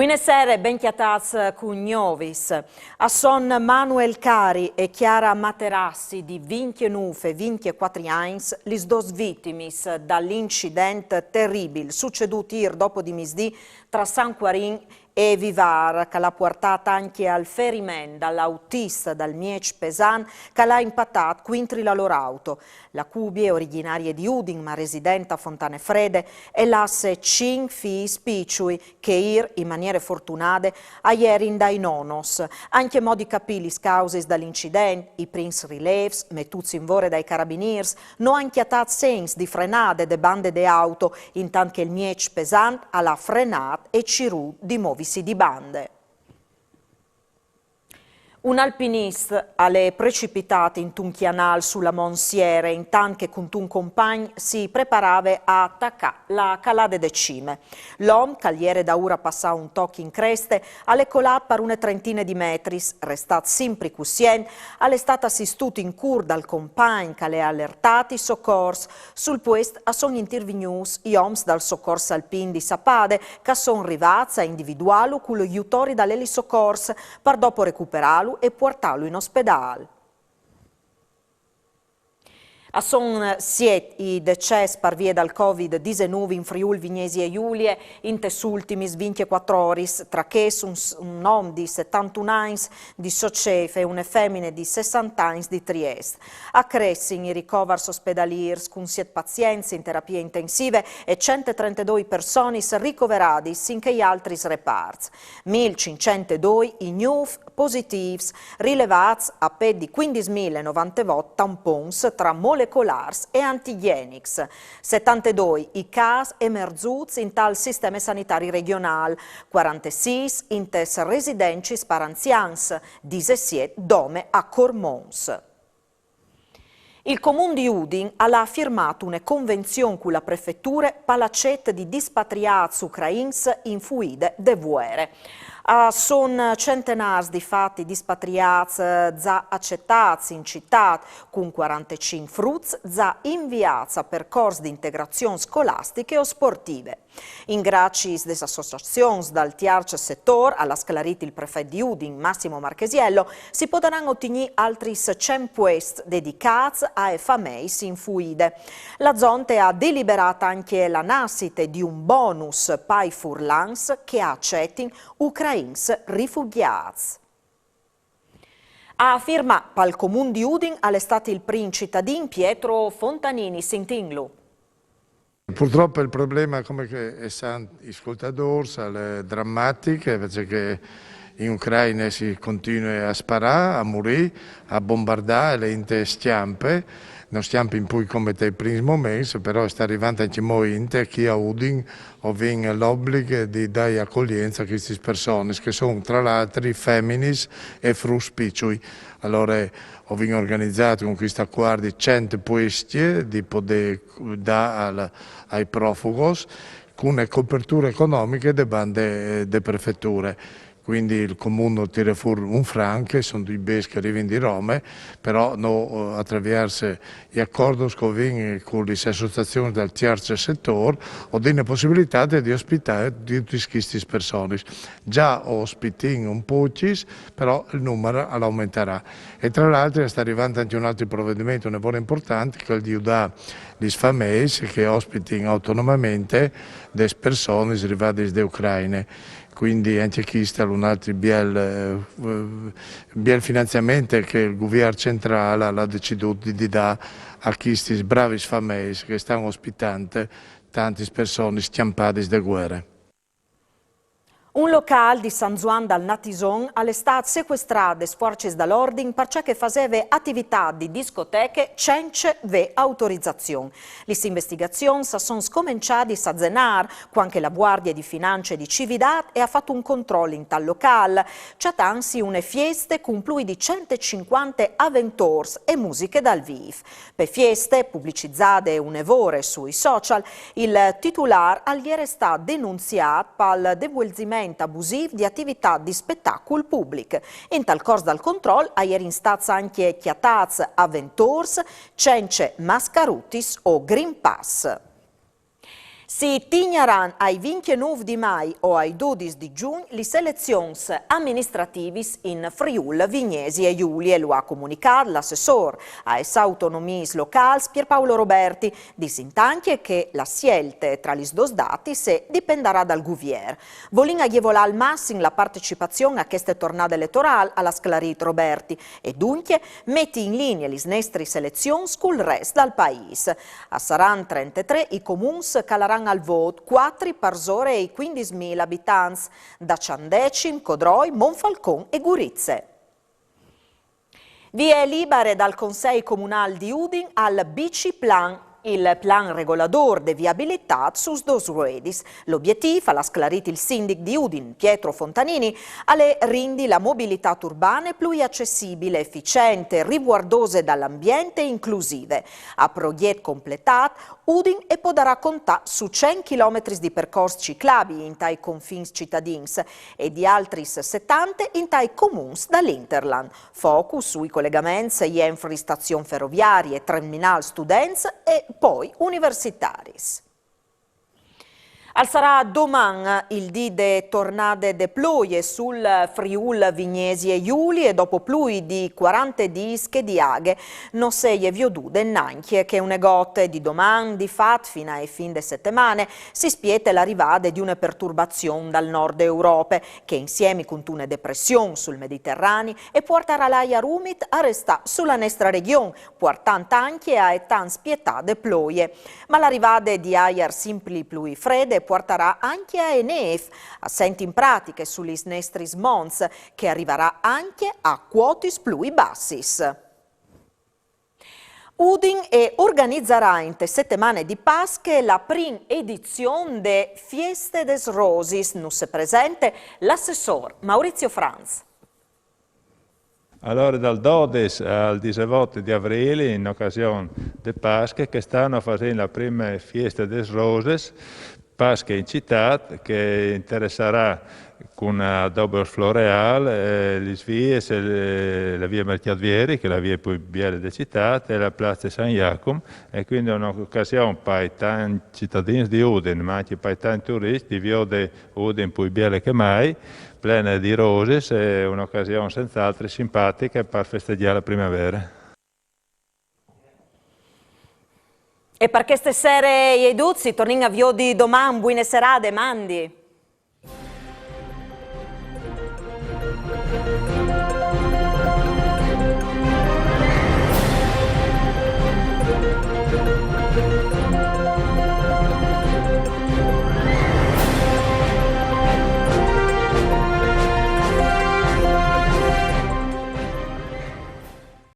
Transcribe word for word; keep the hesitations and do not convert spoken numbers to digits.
Buine sere, ben cjatâts cun Gnovis. A son Manuel Cari e Chiara Materassi, di vincjenûf e vincjecuatri agns, lis dôs vitimis dal incident teribil sucedût îr dopo di misdì tra San Cuarin e Vivâr, che al à puartât ancje al feriment dal autist dal mieç pesant che al à impatât cuintri la lôr auto. La cubie, origjinarie di Udin ma residente a Fontane Frede, e lasse cinc fîs piçui che îr, in maniere fortunade, a jerin dai nonos. Ancjemò di capî lis causis dal incident, i prins rilêfs metûts in vore dai carabinîrs no àn cjatât sens di frenade de bande de auto, intant che il mieç pesant al à frenât e cirût di movisi di bande. Un alpinist al è precipitât intun cjanâl su la Mont Siere, intant che cuntun compagn si preparave a tacâ la calade de cime. L'om, che al jere daûr a passâ un toc in creste, al è colât par une trentine di metris, restât simpri cussient, al è stât assistût in cûr dal compagn che al è alertât i socors. Sul puest a son intervignûts i oms dal socors alpin di Sapade, che a son rivâts a individuâlu cul jutori dal elisocors, par dopo recuperâlu e puartâlu in ospedâl. A son siet i decès par vie dal Covid disenûf in Friûl Vignesie Julie intes ultimis vincjecuatri oris, tra chescj un, un om di setantun agns di Socêf e une femine di sessante agns di Triest. A cressin i ricovars ospedalîrs, cun siet pazients in terapie intensive e cent e trentedoi personis ricoveradis in chei altris reparts. Mil cinccent e doi i gnûfs positîfs, rilevâts a pet di cuindismil e novantevot tampons tra molecolârs e antigjenics. Setantedoi i câs emerzuts intal sisteme sanitari regjonâl, cuarantesîs intes residencis par anzians, disesiet dome a Cormons. Il Comun di Udin al à firmât une convenzion cu la prefeture pal acet di dispatriâts ucrains in fuide de vuere. A son centenârs di fat i dispatriâts, eh, za acetâts in citât, cun cuarantecinc fruts za inviâts a percors di integrazion scolastiche o sportive. In graciis des associazions dal tierç setôr, al à sclarît il prefet di Udin, Massimo Marchesiello, si podaran otignî altris cent puescj dedicâts aes fameis in fuide. La zonte e à deliberât ancje la nassite di un bonus pai furlans che a acetin ucrains rifugjâts. A firmâ pal Comun di Udin al è stât il prin citadin Pietro Fontanini, sintìnlu. Purtrop il probleme, come che a san i scoltadôrs, al è dramatic, parcè che in Ucraine si continue a sparâ, a murî, a bombardâ, e la int e scjampe, no scjampin plui come tai prins moments, però e sta rivant ancjemò int, e chi a Udin o vin l'oblig di dâ acolience a chestis personis, che a son tra l'altri feminis e fruts piçui. Alore o vin organizât cun chest acuardi cent puescj di podê dâ ai profugos, cun coperture economiche de bande de prefeture. Quindi il Comun al tire fûr un franc, a son ducj bêçs che a rivin di Rome, però no, a traviers i acordos che o vin cu lis associazions dal tierç setôr, o din la pussibilitât di ospitâ dutis chestis personis. Za o ospitin un pucj, però il numar al aumentarà. E tra l'altri e sta rivant ancje un altri provediment une vore impuartant, chel di judâ lis fameis che a ospitin autonomamente des personis rivadis de Ucraine. Quindi ancje chest al è un altri biel finanziament che il guvier centrâl al à decidût di dâ a chestis bravis fameis che a stan ospitant tantis personis scjampadis de vuere. Un locâl di San Zuan dal Natison al è stât secuestrât des fuarcis dal ordin parcè che faseve ativitât di discoteche cence vê autorizazion. Lis investigazions a son scomençadis a Zenâr, cuant che la Vuardie di Finance di Cividât e à fat un control intal locâl, cjatantsi une fieste cun plui di cent e cincuante aventôrs e musiche dal vîf. Pe fieste, publicizade une vore sui social, il titulâr al jere stât denunziât pal devuelziment abusîf di ativitât di spetacul public. Intal cors dal control a jerin stâts ancje cjatâts aventôrs cence mascarutis o Green Pass. Si tignaran ai vincjenûf di Mai o ai dudis di Jugn lis elezions aministrativis in Friûl Vignesie Julie, lu à comunicât l'assessôr aes autonomiis locâls Pierpaolo Roberti. Disint ancje che la sielte tra lis dôs datis e dipendarà dal Guvier. Volint agjevolâ al massim la partecipazion a cheste tornade eletorâl, al à sclarît Roberti, e duncje meti in linie lis nestris elezions cul rest dal paîs. A saran trentetrê i comuns che a laran al vôt, cuatri parsore ai cuindis mil abitants, da Cjandecim, Codroi, Monfalcon e Gurize. Vie libare dal Consei Comunâl di Udin al biciplan, il plan regoladôr de viabilitât sus dôs ruedis. L'obietîf, al à sclarît il sindic di Udin, Pietro Fontanini, al è rindi la mobilitât urbane plui accessibile, eficiente, rivuardose dal ambient e inclusive. A progjet completât, Udin e podarà contâ su cent chilometris di percors ciclabii intai confins citadins e di altris setante intai comuns dal hinterland. Focus sui colegaments jenfri stazion feroviarie, terminâl students e po universitaris. Al sarà doman il dì de tornade de ploie sul Friûl Vignesie Julie, dopo plui di cuarante dîs che di aghe no se je viodude nancje che une gote. Di doman, di fat, fin ae fin de setemane, si spiete la rivade di une perturbazion dal nord Europe, che insiemi cuntune depression sul Mediterani e puartarà l'aiar umit a restâ su la nestre regjon, puartant ancje ae tant spietade ploie. Ma la rivade di aiar simpri plui frede e puartarà ancje ae nêf, a sent in pratiche su lis nestris monts, che a rivarà ancje a cuotis plui bassis. Udin e organizarà inte setemane di Pasche la prin edizion de Fieste des Rosis. Nus presente l'assessôr Maurizio Franz. Alore, dal dodis al disevot di Avrîl, in ocasion de Pasche, chest an o fasìn la prime Fieste des Rosis, Pasche in citât, che interessarà cun adobos floreâls, eh, lis vies, eh, la vie Mercjatvieri, che e je la vie plui biele de citât, e la place San Jacum, e cuindi une ocasion pai tancj citadins di Udin, ma ancje pai tancj turiscj, di viodi Udin plui biele che mai, plene di rosis, e une ocasion senz'altri simpatiche par festegjâ la primevere. E par cheste sere e je dut, si tornìn a viodi doman, buine serade, mandi.